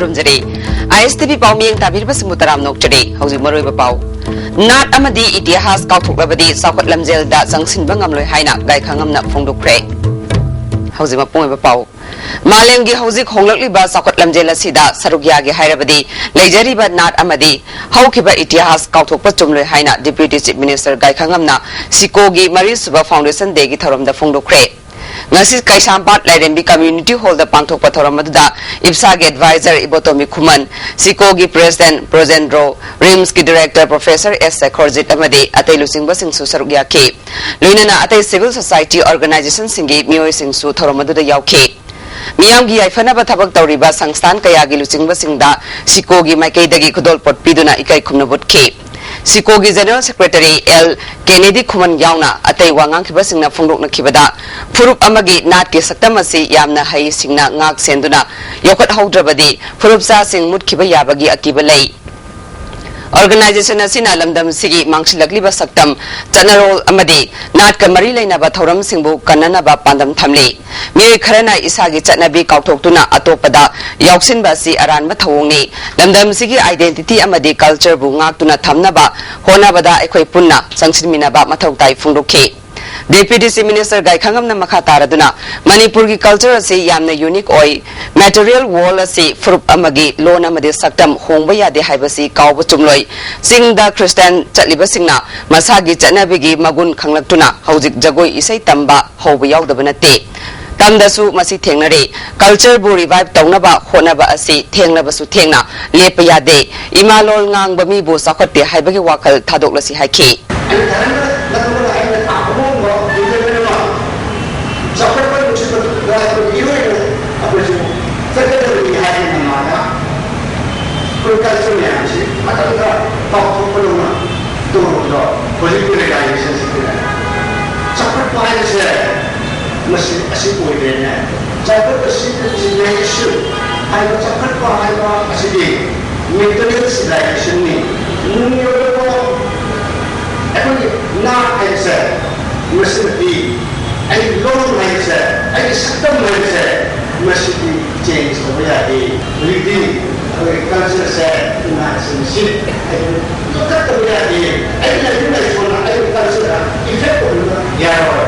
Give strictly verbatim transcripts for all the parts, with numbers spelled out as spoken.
ꯈꯨꯔꯨꯝꯖꯔꯤ꯫ ꯑꯥꯏ ꯑꯦꯁ T V ꯄꯥꯎꯃꯤꯌꯦꯡ ꯇꯥꯕꯤꯔꯤꯕꯁꯤꯡꯕꯨ ꯇꯔꯥꯝꯅ ꯑꯣꯛꯆꯔꯤ꯫ ꯍꯧꯖꯤꯛ ꯃꯔꯨꯑꯣꯏꯕ ꯄꯥꯎ꯫ ꯅꯥꯠ ꯑꯃꯗꯤ ꯏꯇꯤꯍꯥꯁ ꯀꯥꯎꯊꯣꯛꯂꯕꯗꯤ ꯆꯥꯎꯈꯠ ꯂꯝꯖꯦꯜꯗ ꯆꯪꯁꯤꯟꯕ ꯉꯝꯂꯣꯏ ꯍꯥꯏꯅ ꯒꯥꯏꯈꯪꯉꯝꯅ ꯐꯣꯡꯗꯣꯛꯈ꯭ꯔꯦ꯫ ꯍꯧꯖꯤꯛ ꯃꯄꯨꯡ ꯑꯣꯏꯕ ꯄꯥꯎ꯫ ꯃꯥꯂꯦꯝꯒꯤ ꯍꯧꯖꯤꯛ ꯍꯣꯡꯂꯛꯂꯤꯕ ꯆꯥꯎꯈꯠ ꯂꯝꯖꯦꯜ ꯑꯁꯤꯗ ꯁꯔꯨꯛ ꯌꯥꯒꯦ ꯍꯥꯏꯔꯕꯗꯤ ꯂꯩꯖꯔꯤꯕ ꯅꯥꯠ ꯑꯃꯗꯤ ꯍꯧꯈꯤꯕ ꯏꯇꯤꯍꯥꯁ ꯀꯥꯎꯊꯣꯛꯄ ꯆꯨꯝꯂꯣꯏ ꯍꯥꯏꯅ Deputy Chief Minister ꯒꯥꯏꯈꯪꯉꯝꯅ ꯁꯤꯀꯣꯒꯤ ꯃꯔꯤꯁꯨꯕ Foundation Day ꯒꯤ ꯊꯧꯔꯝꯗ ꯐꯣꯡꯗꯣꯛꯈ꯭ꯔꯦ꯫ ꯉꯁꯤ ꯀꯩꯁꯥꯝꯄꯥꯠ ꯂꯥꯏꯔꯦꯝꯕꯤ Community Hall ꯗ ꯄꯥꯡꯊꯣꯛꯄ ꯊꯧꯔꯝ ꯑꯗꯨꯗ ꯏꯞꯁꯥꯒꯤ Advisor ꯏꯕꯣꯇꯣꯝꯕꯤ ꯈꯨꯃꯟ, ꯁꯤꯀꯣꯒꯤ President ꯕ꯭ꯔꯣꯖꯦꯟꯗ꯭ꯔꯣ, ꯔꯤꯝꯁꯀꯤ Director Professor ꯑꯦꯁ ꯁꯦꯈꯣꯔꯖꯤꯠ ꯑꯃꯗꯤ ꯑꯇꯩ ꯂꯨꯆꯤꯡꯕꯁꯤꯡꯁꯨ ꯁꯔꯨꯛ ꯌꯥꯈꯤ꯫ ꯂꯣꯏꯅꯅ ꯑꯇꯩ civil society organization ꯁꯤꯡꯒꯤ ꯃꯤꯑꯣꯏꯁꯤꯡꯁꯨ ꯊꯧꯔꯝ ꯑꯗꯨꯗ ꯌꯥꯎꯈꯤ꯫ ꯃꯤꯌꯥꯝꯒꯤ ꯌꯥꯏꯐꯅꯕ ꯊꯕꯛ ꯇꯧꯔꯤꯕ ꯁꯪꯁꯊꯥꯟ ꯀꯌꯥꯒꯤ ꯂꯨꯆꯤꯡꯕꯁꯤꯡꯗ ꯁꯤꯀꯣꯒꯤ ꯃꯥꯏꯀꯩꯗꯒꯤ ꯈꯨꯗꯣꯜꯄꯣꯠ ꯄꯤꯗꯨꯅ ꯏꯀꯥꯏ ꯈꯨꯝꯅꯕ ꯎꯠꯈꯤ꯫ ꯁꯤꯀꯣꯒꯤ General Secretary ꯑꯦꯜ ꯀꯦꯅꯦꯗꯤ ꯈꯨꯃꯟ ꯌꯥꯎꯅ ꯑꯇꯩ ꯋꯥ ꯉꯥꯡꯈꯤꯕꯁꯤꯡꯅ ꯐꯣꯡꯗꯣꯛꯅꯈꯤꯕꯗ, ꯐꯨꯔꯨꯞ ꯑꯃꯒꯤ ꯅꯥꯠꯀꯤ ꯁꯛꯇꯝ ꯑꯁꯤ ꯌꯥꯝꯅ ꯍꯩꯁꯤꯡꯅ ꯉꯥꯛ ꯁꯦꯟꯗꯨꯅ ꯌꯣꯛꯈꯠꯍꯧꯗ꯭ꯔꯕꯗꯤ ꯐꯨꯔꯨꯞꯆꯥꯁꯤꯡ ꯃꯨꯠꯈꯤꯕ ꯌꯥꯕꯒꯤ ꯑꯀꯤꯕ ꯂꯩ꯫ Organization ꯑꯁꯤꯅ ꯂꯝꯗꯝ ꯑꯁꯤꯒꯤ ꯃꯥꯡꯁꯤꯜꯂꯛꯂꯤꯕ ꯁꯛꯇꯝ, ꯆꯠꯅꯔꯣꯜ ꯑꯃꯗꯤ ꯅꯥꯠꯀ ꯃꯔꯤ ꯂꯩꯅꯕ ꯊꯧꯔꯝꯁꯤꯡꯕꯨ ꯀꯟꯅꯅꯕ ꯄꯥꯟꯗꯝ ꯊꯝꯂꯤ꯫ ꯃꯤꯑꯣꯏ ꯈꯔꯅ ꯏꯁꯥꯒꯤ ꯆꯠꯅꯕꯤ ꯀꯥꯎꯊꯣꯛꯇꯨꯅ ꯑꯇꯣꯞꯄꯗ ꯌꯥꯎꯁꯤꯟꯕ ꯑꯁꯤ ꯑꯔꯥꯟꯕ ꯊꯧꯑꯣꯡꯅꯤ꯫ ꯂꯝꯗꯝ ꯑꯁꯤꯒꯤ identity ꯑꯃꯗꯤ culture ꯕꯨ ꯉꯥꯛꯇꯨꯅ ꯊꯝꯅꯕ ꯍꯣꯠꯅꯕꯗ ꯑꯩꯈꯣꯏ ꯄꯨꯟꯅ ꯆꯪꯁꯤꯟꯃꯤꯟꯅꯕ ꯃꯊꯧ ꯇꯥꯏ ꯐꯣꯡꯗꯣꯛꯈꯤ꯫ Deputy Chief Minister ꯒꯥꯏꯈꯪꯉꯝꯅ ꯃꯈꯥ ꯇꯥꯔꯗꯨꯅ, ꯃꯅꯤꯄꯨꯔꯒꯤ culture ꯑꯁꯤ ꯌꯥꯝꯅ unique ꯑꯣꯏ꯫ Material world ꯑꯁꯤ ꯐꯨꯔꯨꯞ ꯑꯃꯒꯤ ꯂꯣꯟ ꯑꯃꯗꯤ ꯁꯛꯇꯝ ꯍꯣꯡꯕ ꯌꯥꯗꯦ ꯍꯥꯏꯕꯁꯤ ꯀꯥꯎꯕ ꯆꯨꯝꯂꯣꯏ꯫ ꯆꯤꯡꯗ Christian ꯆꯠꯂꯤꯕꯁꯤꯡꯅ ꯃꯁꯥꯒꯤ ꯆꯠꯅꯕꯤꯒꯤ ꯃꯒꯨꯟ ꯈꯪꯂꯛꯇꯨꯅ ꯍꯧꯖꯤꯛ ꯖꯒꯣꯏ ꯏꯁꯩ ꯇꯝꯕ ꯍꯧꯕ ꯌꯥꯎꯗꯕ ꯅꯠꯇꯦ꯫ ꯇꯝꯗꯁꯨ ꯃꯁꯤ ꯊꯦꯡꯅꯔꯤ꯫ Culture ꯕꯨ revive ꯇꯧꯅꯕ ꯍꯣꯠꯅꯕ ꯑꯁꯤ ꯊꯦꯡꯂꯕꯁꯨ ꯊꯦꯡꯅ ꯂꯦꯞꯄ ꯌꯥꯗꯦ꯫ ꯏꯃꯥ ꯂꯣꯜ ꯉꯥꯡꯕ ꯃꯤꯕꯨ ꯆꯥꯎꯈꯠꯇꯦ ꯍꯥꯏꯕꯒꯤ ꯋꯥꯈꯜ ꯊꯥꯗꯣꯛꯂꯁꯤ ꯍꯥꯏꯈꯤ꯫ ꯑꯩ ꯊꯥꯏꯅ ꯅꯪꯉꯣꯟꯗ ꯑꯩꯅ ꯊꯥꯕ ꯉꯝꯕ ꯗꯤꯕꯦꯠ ꯑꯃ ꯆꯥꯎꯈꯠꯄ ꯅꯨꯡꯁꯤꯠꯄ ꯃꯤꯑꯣꯏꯅ ꯑꯩꯈꯣꯏꯁꯨ ꯆꯠꯀꯗꯕꯅꯤ ꯍꯥꯏꯕ ꯃꯃꯥꯗ ꯑꯩꯈꯣꯏ culture ꯃꯌꯥꯝꯁꯤ ꯃꯊꯟꯇ ꯀꯥꯎꯊꯣꯛꯄꯗꯧꯅ ꯇꯧꯔꯕꯗꯣ ꯍꯧꯖꯤꯛꯀꯤ realizationꯁꯤꯗ ꯆꯥꯎꯈꯠꯄ ꯍꯥꯏꯕꯁꯦ ꯃꯁꯤ ꯑꯁꯤ ꯑꯣꯏꯔꯦꯅꯦ꯫ ꯆꯥꯎꯈꯠꯄ civilization ꯍꯥꯏꯕ ꯆꯥꯎꯈꯠꯄ ꯍꯥꯏꯕ ꯑꯁꯤꯗꯤ material civilizationꯅꯤ꯫ ꯅꯨꯡꯒꯤ ꯑꯣꯏꯕ ꯑꯩꯈꯣꯏꯒꯤ ꯅꯥꯠ ꯍꯥꯏꯕꯁꯦ ꯃꯁꯤꯅꯗꯤ ꯑꯩꯒꯤ ꯂꯣꯟ ꯍꯥꯏꯕꯁꯦ ꯑꯩꯒꯤ ꯁꯛꯇꯝ ꯍꯥꯏꯕꯁꯦ ꯃꯁꯤꯗꯤ ꯆꯦꯟꯖ ꯇꯧꯕ ꯌꯥꯗꯦ꯫ ꯍꯧꯖꯤꯛꯇꯤ ꯑꯩꯈꯣꯏꯒꯤ ꯀꯜꯆꯔꯁꯦ ꯏꯃꯥꯁꯤꯡꯁꯤ ꯀꯛꯊꯠꯇꯕ ꯌꯥꯗꯦ꯫ ꯑꯩꯅ ꯌꯨꯝ ꯂꯩꯁꯣꯟꯅ ꯑꯩꯒꯤ ꯀꯜꯆꯔꯗ ꯏꯐꯦꯛ ꯑꯣꯏꯍꯟꯕ ꯌꯥꯔꯣꯏ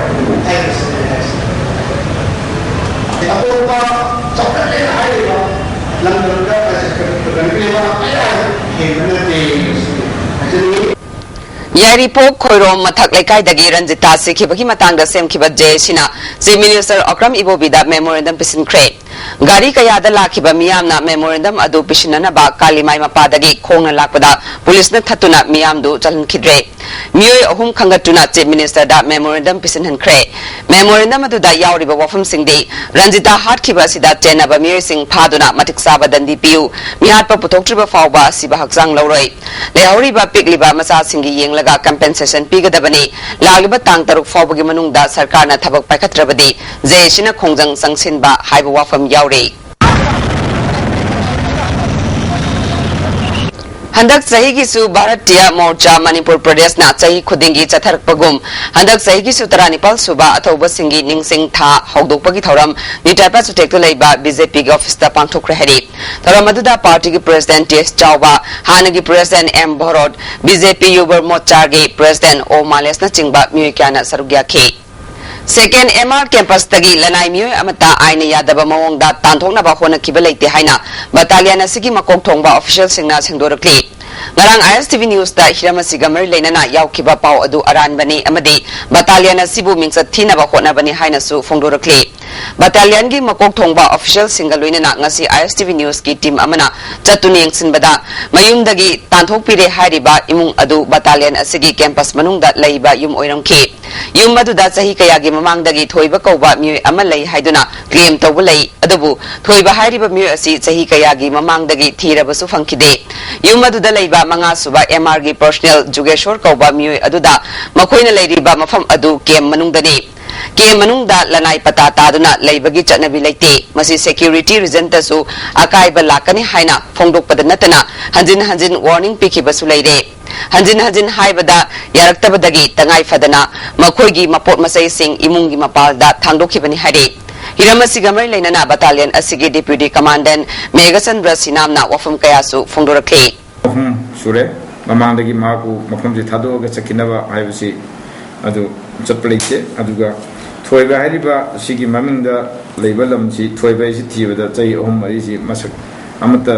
ꯍꯥꯏꯕꯁꯤꯅꯤ ꯍꯥꯏꯁꯦ꯫ ꯑꯇꯣꯞꯄ ꯆꯥꯎꯈꯠꯂꯦꯅ ꯍꯥꯏꯔꯤꯕ ꯂꯝꯗꯝꯗ ꯀꯟꯇ꯭ꯔꯤ ꯑꯃ ꯀꯌꯥ ꯍꯦꯟꯕ ꯅꯠꯇꯦ ꯍꯥꯏꯖꯅꯤꯡꯉꯤ꯫ ꯌꯥꯏꯔꯤꯄꯣꯛ ꯈꯣꯏꯔꯣꯝ ꯃꯊꯛ ꯂꯩꯀꯥꯏꯗꯒꯤ ꯔꯟꯖꯤꯇꯥ ꯁꯤꯈꯤꯕꯒꯤ ꯃꯇꯥꯡꯗ ꯁꯦꯝꯈꯤꯕ ꯖꯦ ꯑꯦ ꯁꯤꯅ Chief Minister ꯑꯀ꯭ꯔꯝ ꯏꯕꯣꯕꯤꯗ memorandum ꯄꯤꯁꯤꯟꯈ꯭ꯔꯦ꯫ ꯒꯥꯔꯤ ꯀꯌꯥꯗ ꯂꯥꯛꯈꯤꯕ ꯃꯤꯌꯥꯝꯅ memorandum ꯑꯗꯨ ꯄꯤꯁꯤꯟꯅꯅꯕ ꯀꯥꯂꯤꯃꯥꯏ ꯃꯄꯥꯗꯒꯤ ꯈꯣꯡꯅ ꯂꯥꯛꯄꯗ ꯄꯨꯂꯤꯁꯅ ꯊꯠꯇꯨꯅ ꯃꯤꯌꯥꯝꯗꯨ ꯆꯠꯍꯟꯈꯤꯗ꯭ꯔꯦ꯫ ꯃꯤꯑꯣꯏ ꯑꯍꯨꯝ ꯈꯟꯒꯠꯇꯨꯅ Chief Minister ꯗ memorandum ꯄꯤꯁꯤꯟꯍꯟꯈ꯭ꯔꯦ꯫ Memorandum ꯑꯗꯨꯗ ꯌꯥꯎꯔꯤꯕ ꯋꯥꯐꯝꯁꯤꯡꯗꯤ, ꯔꯟꯖꯤꯇꯥ ꯍꯥꯠꯈꯤꯕ ꯑꯁꯤꯗ ꯆꯦꯟꯅꯕ ꯃꯤꯑꯣꯏꯁꯤꯡ ꯐꯥꯗꯨꯅ ꯃꯇꯤꯛ ꯆꯥꯕ ꯗꯟꯗꯤ ꯄꯤꯌꯨ, ꯃꯤꯍꯥꯠꯄ ꯄꯨꯊꯣꯛꯇ꯭ꯔꯤꯕ ꯐꯥꯎꯕ ꯑꯁꯤꯕ ꯍꯛꯆꯥꯡ ꯂꯧꯔꯣꯏ, ꯂꯩꯍꯧꯔꯤꯕ ꯄꯤꯛꯂꯤꯕ ꯃꯆꯥꯁꯤꯡꯒꯤ ꯌꯦꯡꯂꯒ compensation ꯄꯤꯒꯗꯕꯅꯤ, ꯂꯥꯛꯂꯤꯕ ꯇꯥꯡ ꯇꯔꯨꯛ ꯐꯥꯎꯕꯒꯤ ꯃꯅꯨꯡꯗ ꯁꯔꯀꯥꯔꯅ ꯊꯕꯛ ꯄꯥꯏꯈꯠꯇ꯭ꯔꯕꯗꯤ ꯖꯦ ꯑꯦ ꯁꯤꯅ ꯈꯣꯡꯖꯪ ꯆꯪꯁꯤꯟꯕ ꯍꯥꯏꯕ ꯋꯥꯐꯝ ꯌꯥꯎꯔꯤ꯫ ꯍꯟꯗꯛ ꯆꯍꯤꯒꯤꯁꯨ ꯚꯥꯔꯇꯤꯌꯥ ꯃꯣꯔꯆꯥ ꯃꯅꯤꯄꯨꯔ ꯄ꯭ꯔꯗꯦꯁꯅ ꯆꯍꯤ ꯈꯨꯗꯤꯡꯒꯤ ꯆꯠꯊꯔꯛꯄꯒꯨꯝ, ꯍꯟꯗꯛ ꯆꯍꯤꯒꯤꯁꯨ ꯇꯔꯥꯅꯤꯄꯥꯜ ꯁꯨꯕ ꯑꯊꯧꯕꯁꯤꯡꯒꯤ ꯅꯤꯡꯁꯤꯡ ꯊꯥ ꯍꯧꯗꯣꯛꯄꯒꯤ ꯊꯧꯔꯝ ꯅ꯭ꯌꯨ ꯇꯥꯏꯄꯥ ꯆꯨꯇꯦꯛꯇ ꯂꯩꯕ ꯕꯤ ꯖꯦ ꯄꯤꯒꯤ ꯑꯣꯐꯤꯁꯇ ꯄꯥꯡꯊꯣꯛꯈ꯭ꯔꯦ ꯍꯥꯏꯔꯤ꯫ ꯊꯧꯔꯝ ꯑꯗꯨꯗ ꯄꯥꯔꯇꯤꯒꯤ ꯄ꯭ꯔꯦꯁꯤꯗꯦꯟ ꯇꯤ ꯑꯦꯁ ꯆꯥꯎꯕ, ꯍꯥꯟꯅꯒꯤ ꯄ꯭ꯔꯦꯁꯤꯗꯦꯟ ꯑꯦꯝ ꯚꯣꯔꯣꯠ, ꯕꯤ ꯖꯦ ꯄꯤ ꯌꯨꯕ ꯃꯣꯔꯆꯥꯒꯤ ꯄ꯭ꯔꯦꯁꯤꯗꯦꯟ ꯑꯣ ꯃꯥꯂꯦꯁꯅꯆꯤꯡꯕ ꯃꯤꯑꯣꯏ ꯀꯌꯥꯅ ꯁꯔꯨꯛ ꯌꯥꯈꯤ꯫ Second ꯑꯦꯝ ꯑꯥꯔ ꯀꯦꯝꯄꯁꯇꯒꯤ ꯂꯅꯥꯏ ꯃꯤꯑꯣꯏ ꯑꯃꯠꯇ ꯑꯥꯏꯟꯅ ꯌꯥꯗꯕ ꯃꯑꯣꯡꯗ ꯇꯥꯟꯊꯣꯛꯅꯕ ꯍꯣꯠꯅꯈꯤꯕ ꯂꯩꯇꯦ ꯍꯥꯏꯅ ꯕꯇꯥꯂꯤꯌꯟ ꯑꯁꯤꯒꯤ ꯃꯀꯣꯛ ꯊꯣꯡꯕ ꯑꯣꯐꯤꯁꯤꯌꯦꯜꯁꯤꯡꯅ ꯁꯦꯡꯗꯣꯔꯛꯂꯤ꯫ ꯉꯔꯥꯡ ꯑꯥꯏ ꯑꯦꯁ ꯇꯤ ꯚꯤ ꯅ꯭ꯌꯨꯁꯇ ꯍꯤꯔꯝ ꯑꯁꯤꯒ ꯃꯔꯤ ꯂꯩꯅꯅ ꯌꯥꯎꯈꯤꯕ ꯄꯥꯎ ꯑꯗꯨ ꯑꯔꯥꯟꯕꯅꯤ ꯑꯃꯗꯤ ꯕꯇꯥꯂꯤꯌꯟ ꯑꯁꯤꯕꯨ ꯃꯤꯡꯆꯠ ꯊꯤꯅꯕ ꯍꯣꯠꯅꯕꯅꯤ ꯍꯥꯏꯅꯁꯨ ꯐꯣꯡꯗꯣꯔꯛꯂꯤ꯫ ꯕꯇꯥꯂꯤꯌꯟꯒꯤ ꯃꯀꯣꯛ ꯊꯣꯡꯕ ꯑꯣꯐꯤꯁꯤꯌꯦꯜꯁꯤꯡꯒ ꯂꯣꯏꯅꯅ ꯉꯁꯤ ꯑꯥꯏ ꯑꯦꯁ ꯇꯤ ꯚꯤ ꯅ꯭ꯌꯨꯁꯀꯤ ꯇꯤꯝ ꯑꯃꯅ ꯆꯠꯇꯨꯅ ꯌꯦꯡꯁꯤꯟꯕꯗ, ꯃꯌꯨꯝꯗꯒꯤ ꯇꯥꯟꯊꯣꯛꯄꯤꯔꯦ ꯍꯥꯏꯔꯤꯕ ꯏꯃꯨꯡ ꯑꯗꯨ ꯕꯇꯥꯂꯤꯌꯟ ꯑꯁꯤꯒꯤ ꯀꯦꯝꯄꯁ ꯃꯅꯨꯡꯗ ꯂꯩꯕ ꯌꯨꯝ ꯑꯣꯏꯔꯝꯈꯤ꯫ ꯌꯨꯝ ꯑꯗꯨꯗ ꯆꯍꯤ ꯀꯌꯥꯒꯤ ꯃꯃꯥꯡꯗꯒꯤ ꯊꯣꯏꯕ ꯀꯧꯕ ꯃꯤꯑꯣꯏ ꯑꯃ ꯂꯩ ꯍꯥꯏꯗꯨꯅ ꯀ꯭ꯂꯦꯝ ꯇꯧꯕ ꯂꯩ, ꯑꯗꯨꯕꯨ ꯊꯣꯏꯕ ꯍꯥꯏꯔꯤꯕ ꯃꯤꯑꯣꯏ ꯑꯁꯤ ꯆꯍꯤ ꯀꯌꯥꯒꯤ ꯃꯃꯥꯡꯗꯒꯤ ꯊꯤꯔꯕꯁꯨ ꯐꯪꯈꯤꯗꯦ꯫ ꯌꯨꯝ ꯑꯗꯨꯗ ꯂꯩꯕ ꯃꯉꯥ ꯁꯨꯕ ꯑꯦꯝ ꯑꯥꯔꯒꯤ ꯄꯔꯁꯅꯦꯜ ꯖꯨꯒꯦꯁꯣꯔ ꯀꯧꯕ ꯃꯤꯑꯣꯏ ꯑꯗꯨꯗ ꯃꯈꯣꯏꯅ ꯂꯩꯔꯤꯕ ꯃꯐꯝ ꯑꯗꯨ ꯀꯦꯝ ꯃꯅꯨꯡꯗꯅꯤ꯫ ꯀꯦꯝ ꯃꯅꯨꯡꯗ ꯂꯅꯥꯏ ꯄꯇꯥ ꯇꯥꯗꯨꯅ ꯂꯩꯕꯒꯤ ꯆꯠꯅꯕꯤ ꯂꯩꯇꯦ꯫ ꯃꯁꯤ ꯁꯦꯀ꯭ꯌꯨꯔꯤꯇꯤ ꯔꯤꯖꯟꯇꯁꯨ ꯑꯀꯥꯏꯕ ꯂꯥꯛꯀꯅꯤ ꯍꯥꯏꯅ ꯐꯣꯡꯗꯣꯛꯄꯗ ꯅꯠꯇꯅ ꯍꯟꯖꯤꯟ ꯍꯟꯖꯤꯟ ꯋꯥꯔꯅꯤꯡ ꯄꯤꯈꯤꯕꯁꯨ ꯂꯩꯔꯦ꯫ ꯍꯟꯖꯤꯟ ꯍꯟꯖꯤꯟ ꯍꯥꯏꯕꯗ ꯌꯥꯔꯛꯇꯕꯗꯒꯤ ꯇꯉꯥꯏ ꯐꯗꯅ ꯃꯈꯣꯏꯒꯤ ꯃꯄꯣꯠ ꯃꯆꯩꯁꯤꯡ ꯏꯃꯨꯡꯒꯤ ꯃꯄꯥꯜꯗ ꯊꯥꯡꯗꯣꯛꯈꯤꯕꯅꯤ ꯍꯥꯏꯔꯤ꯫ ꯍꯤꯔꯝ ꯑꯁꯤꯒ ꯃꯔꯤ ꯂꯩꯅꯅ battalion ꯑꯁꯤꯒꯤ Deputy Commandant ꯃꯦꯘꯆꯟꯗ꯭ꯔ ꯁꯤꯅꯥꯝꯅ ꯋꯥꯐꯝ ꯀꯌꯥꯁꯨ ꯐꯣꯡꯗꯣꯔꯛꯂꯤ꯫ ꯑꯍꯨꯝ ꯁꯨꯔꯦ꯫ ꯃꯃꯥꯡꯗꯒꯤ ꯃꯍꯥꯛꯄꯨ ꯃꯐꯝꯁꯤ ꯊꯥꯗꯣꯛꯑꯒ ꯆꯠꯈꯤꯅꯕ ꯍꯥꯏꯕꯁꯤ ꯑꯗꯨ ꯆꯠꯄ ꯂꯩꯇꯦ꯫ ꯑꯗꯨꯒ ꯊꯣꯏꯕ ꯍꯥꯏꯔꯤꯕ ꯁꯤꯒꯤ ꯃꯃꯤꯡꯗ ꯂꯩꯕ ꯂꯝꯁꯤ, ꯊꯣꯏꯕ ꯍꯥꯏꯁꯤ ꯊꯤꯕꯗ ꯆꯍꯤ ꯑꯍꯨꯝ ꯃꯔꯤꯁꯤ ꯃꯁꯛ ꯑꯃꯠꯇ,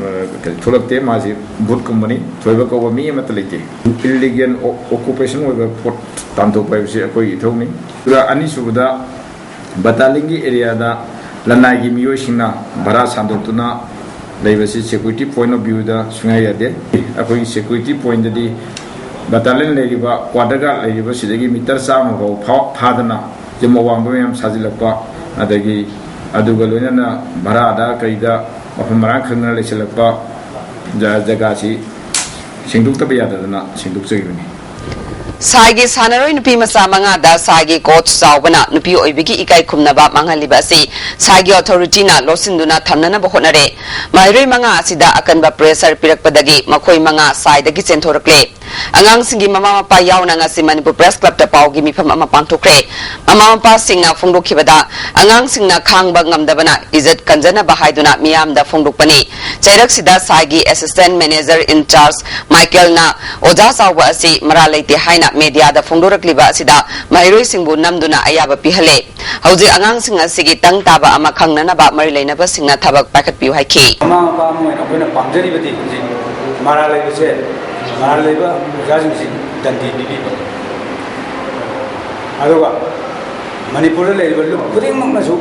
ꯑ, ꯀꯔꯤ ꯊꯣꯛꯂꯛꯇꯦ꯫ ꯃꯥꯁꯤ ꯚꯨꯠꯀꯨꯝꯕꯅꯤ꯫ ꯊꯣꯏꯕ ꯀꯧꯕ ꯃꯤ ꯑꯃꯠꯇ ꯂꯩꯇꯦ꯫ Illegal o-, occupation ꯑꯣꯏꯕ ꯄꯣꯠ ꯇꯥꯟꯊꯣꯛꯄ ꯍꯥꯏꯕꯁꯤ ꯑꯩꯈꯣꯏꯒꯤ ꯏꯊꯧꯅꯤ꯫ ꯑꯗꯨꯒ ꯑꯅꯤꯁꯨꯕꯗ, battalionꯒꯤ areaꯗ ꯂꯅꯥꯏꯒꯤ ꯃꯤꯑꯣꯏꯁꯤꯡꯅ ꯚꯔꯥ ꯁꯟꯗꯣꯛꯇꯨꯅ ꯂꯩꯕꯁꯤ security point of viewꯗ ꯁꯨꯡꯌꯥ ꯌꯥꯗꯦ꯫ ꯑꯩꯈꯣꯏꯒꯤ security pointꯗꯗꯤ battalion ꯂꯩꯔꯤꯕ quarter guard ꯂꯩꯔꯤꯕ ꯁꯤꯗꯒꯤ meter ꯆꯥꯝꯃ ꯐꯥꯎ ꯐꯥ-, ꯐꯥꯗꯅ ꯌꯨꯝ ꯑꯋꯥꯡꯕ ꯃꯌꯥꯝ ꯁꯥꯖꯤꯜꯂꯛꯄ, ꯑꯗꯒꯤ ꯑꯗꯨꯒ ꯂꯣꯏꯅꯅ ꯚꯔꯥꯗ ꯀꯩꯗ ꯃꯐꯝ ꯃꯔꯥꯡ ꯈꯪꯗꯅ ꯂꯩꯁꯤꯜꯂꯛꯄ ꯖ-, ꯖꯒꯥꯁꯤ ꯁꯦꯡꯗꯣꯛꯇꯕ ꯌꯥꯗꯗꯅ ꯁꯦꯡꯗꯣꯛꯆꯈꯤꯕꯅꯤ꯫ ꯁꯥꯏꯒꯤ ꯁꯥꯟꯅꯔꯣꯏ ꯅꯨꯄꯤ ꯃꯆꯥ ꯃꯉꯥꯗ ꯁꯥꯏꯒꯤ coach ꯆꯥꯎꯕꯅ ꯅꯨꯄꯤ ꯑꯣꯏꯕꯒꯤ ꯏꯀꯥꯏ ꯈꯨꯝꯅꯕ ꯃꯥꯡꯍꯜꯂꯤꯕ ꯑꯁꯤ ꯁꯥꯏꯒꯤ authorityꯅ ꯂꯣꯠꯁꯤꯟꯗꯨꯅ ꯊꯝꯅꯅꯕ ꯍꯣꯠꯅꯔꯦ꯫ ꯃꯍꯩꯔꯣꯏ ꯃꯉꯥ ꯑꯁꯤꯗ ꯑꯀꯟꯕ pressure ꯄꯤꯔꯛꯄꯗꯒꯤ ꯃꯈꯣꯏ ꯃꯉꯥ ꯁꯥꯏꯗꯒꯤ ꯆꯦꯟꯊꯣꯔꯛꯂꯦ꯫ ꯑꯉꯥꯡꯁꯤꯡꯒꯤ ꯃꯃꯥ ꯃꯄꯥ ꯌꯥꯎꯅ ꯉꯁꯤ ꯃꯅꯤꯄꯨꯔ Press Clubꯇ ꯄꯥꯎꯒꯤ ꯃꯤꯐꯝ ꯑꯃ ꯄꯥꯡꯊꯣꯛꯈ꯭ꯔꯦ꯫ ꯃꯃꯥ ꯃꯄꯥꯁꯤꯡꯅ ꯐꯣꯡꯗꯣꯛꯈꯤꯕꯗ, ꯑꯉꯥꯡꯁꯤꯡꯅ ꯈꯥꯡꯕ ꯉꯝꯗꯕꯅ ꯏꯖꯠ ꯀꯟꯖꯅꯕ ꯍꯥꯏꯗꯨꯅ ꯃꯤꯌꯥꯝꯗ ꯐꯣꯡꯗꯣꯛꯄꯅꯤ꯫ ꯆꯩꯔꯛꯁꯤꯗ ꯁꯥꯏꯒꯤ assistant manager in charge ꯃꯥꯏꯀꯦꯜꯅ ꯑꯣꯖꯥ ꯆꯥꯎꯕ ꯑꯁꯤ ꯃꯔꯥꯜ ꯂꯩꯇꯦ ꯍꯥꯏꯅ mediaꯗ ꯐꯣꯡꯗꯣꯔꯛꯂꯤꯕ ꯑꯁꯤꯗ ꯃꯍꯩꯔꯣꯏꯁꯤꯡꯕꯨ ꯅꯝꯗꯨꯅ ꯑꯌꯥꯕ ꯄꯤꯍꯜꯂꯦ꯫ ꯍꯧꯖꯤꯛ ꯑꯉꯥꯡꯁꯤꯡ ꯑꯁꯤꯒꯤ ꯇꯪ ꯇꯥꯕ ꯑꯃ ꯈꯪꯅꯅꯕ ꯃꯔꯤ ꯂꯩꯅꯕꯁꯤꯡꯅ ꯊꯕꯛ ꯄꯥꯏꯈꯠꯄꯤꯌꯨ ꯍꯥꯏꯈꯤ꯫ ꯃꯃꯥ ꯃꯄꯥ ꯑꯃ ꯑꯣꯏꯅ ꯑꯩꯈꯣꯏꯅ ꯄꯥꯝꯖꯔꯤꯕꯗꯤ ꯍꯧꯖꯤꯛ ꯃꯔꯥꯜ ꯂꯩꯕꯁꯦ, ꯃꯔꯥꯜ ꯂꯩꯕ ꯑꯣꯖꯥꯁꯤꯡꯁꯤ ꯗꯟꯗꯤ ꯄꯤꯕꯤꯕ, ꯑꯗꯨꯒ ꯃꯅꯤꯄꯨꯔꯗ ꯂꯩꯔꯤꯕ ꯂꯨꯞ ꯈꯨꯗꯤꯡꯃꯛꯅꯁꯨ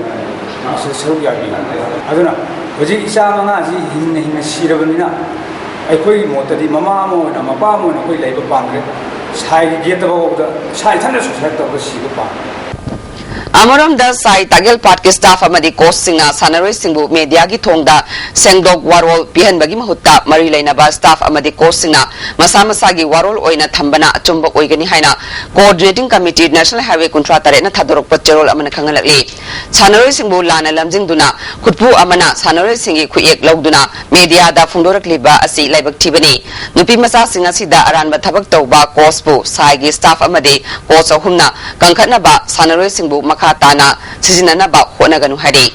ꯃꯁꯤꯗ ꯁꯔꯨꯛ ꯌꯥꯕꯤꯌꯨ꯫ ꯑꯗꯨꯅ ꯍꯧꯖꯤꯛ ꯏꯆꯥ ꯃꯉꯥꯁꯤ ꯍꯤꯡꯅ ꯍꯤꯡꯅ ꯁꯤꯔꯕꯅꯤꯅ, ꯑꯩꯈꯣꯏꯒꯤ ꯃꯣꯠꯇꯗꯤ ꯃꯃꯥ ꯑꯃ ꯑꯣꯏꯅ, ꯃꯄꯥ ꯑꯃ ꯑꯣꯏꯅ ꯑꯩꯈꯣꯏ ꯂꯩꯕ ꯄꯥꯝꯗ꯭ꯔꯦ꯫ ꯁꯥꯏꯒꯤ ꯒꯦꯠꯇ ꯐꯥꯎꯕꯗ ꯏꯁꯥ ꯏꯊꯟꯇ suicide ꯇꯧꯔꯒ ꯁꯤꯕ ꯄꯥꯝꯃꯤ꯫ ꯑꯃꯔꯣꯝꯗ ꯁꯥꯏ ꯇꯥꯛꯌꯦꯜ ꯄꯥꯠꯀꯤ staff ꯑꯃꯗꯤ coachꯁꯤꯡꯅ ꯁꯥꯟꯅꯔꯣꯏꯁꯤꯡꯕꯨ mediaꯒꯤ ꯊꯣꯡꯗ ꯁꯦꯡꯗꯣꯛ ꯋꯥꯔꯣꯜ ꯄꯤꯍꯟꯕꯒꯤ ꯃꯍꯨꯠꯇ ꯃꯔꯤ ꯂꯩꯅꯕ staff ꯑꯃꯗꯤ coachꯁꯤꯡꯅ ꯃꯁꯥ ꯃꯁꯥꯒꯤ ꯋꯥꯔꯣꯜ ꯑꯣꯏꯅ ꯊꯝꯕꯅ ꯑꯆꯨꯝꯕ ꯑꯣꯏꯒꯅꯤ ꯍꯥꯏꯅ Coordinating Committee National Highway ꯀꯨꯟꯊ꯭ꯔꯥ ꯇꯔꯦꯠꯅ ꯊꯥꯗꯣꯔꯛꯄ ꯆꯦꯔꯣꯜ ꯑꯃꯅ ꯈꯪꯍꯜꯂꯛꯂꯤ꯫ ꯁꯥꯟꯅꯔꯣꯏꯁꯤꯡꯕꯨ ꯂꯥꯟꯅ ꯂꯝꯖꯤꯡꯗꯨꯅ ꯈꯨꯠꯄꯨ ꯑꯃꯅ ꯁꯥꯟꯅꯔꯣꯏꯁꯤꯡꯒꯤ ꯈꯨꯠꯌꯦꯛ ꯂꯧꯗꯨꯅ ꯃꯦꯗꯤꯌꯥꯗ ꯐꯣꯡꯗꯣꯔꯛꯂꯤꯕ ꯑꯁꯤ ꯂꯥꯏꯕꯛ ꯊꯤꯕꯅꯤ꯫ ꯅꯨꯄꯤ ꯃꯆꯥꯁꯤꯡ ꯑꯁꯤꯗ ꯑꯔꯥꯟꯕ ꯊꯕꯛ ꯇꯧꯕ ꯀꯣꯆꯄꯨ ꯁꯥꯏꯒꯤ ꯁ꯭ꯇꯥꯐ ꯑꯃꯗꯤ ꯀꯣꯆ ꯑꯍꯨꯝꯅ ꯀꯟꯈꯠꯅꯕ ꯁꯥꯟꯅꯔꯣꯏꯁꯤꯡꯕꯨ ꯃꯈꯥ ꯇꯥꯅ ꯁꯤꯖꯤꯟꯅꯅꯕ ꯍꯣꯠꯅꯒꯅꯨ ꯍꯥꯏꯔꯤ꯫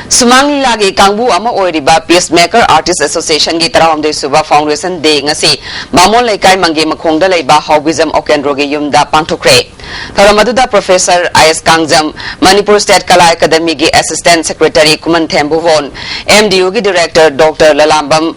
ꯁꯨꯃꯥꯡ ꯂꯤꯂꯥꯒꯤ ꯀꯥꯡꯕꯨ ꯑꯃ ꯑꯣꯏꯔꯤꯕ Peacemaker Artist Associationꯒꯤ ꯇꯔꯥꯍꯨꯝꯗꯣꯏ ꯁꯨꯕ Foundation Day ꯉꯁꯤ ꯕꯥꯃꯣꯟ ꯂꯩꯀꯥꯏ ꯃꯪꯒꯦ ꯃꯈꯣꯡꯗ ꯂꯩꯕ ꯍꯥꯎꯕꯤꯖꯝ ꯑꯣꯀꯦꯟꯗ꯭ꯔꯣꯒꯤ ꯌꯨꯝꯗ ꯄꯥꯡꯊꯣꯛꯈ꯭ꯔꯦ꯫ ꯊꯧꯔꯝ ꯑꯗꯨꯗ professor I S Kangjam, Manipur state Kala ꯑꯦꯀꯥꯗꯃꯤꯒꯤ assistant secretary Khumanthem Bhubon, M D ꯌꯨꯒꯤ director doctor Lalambam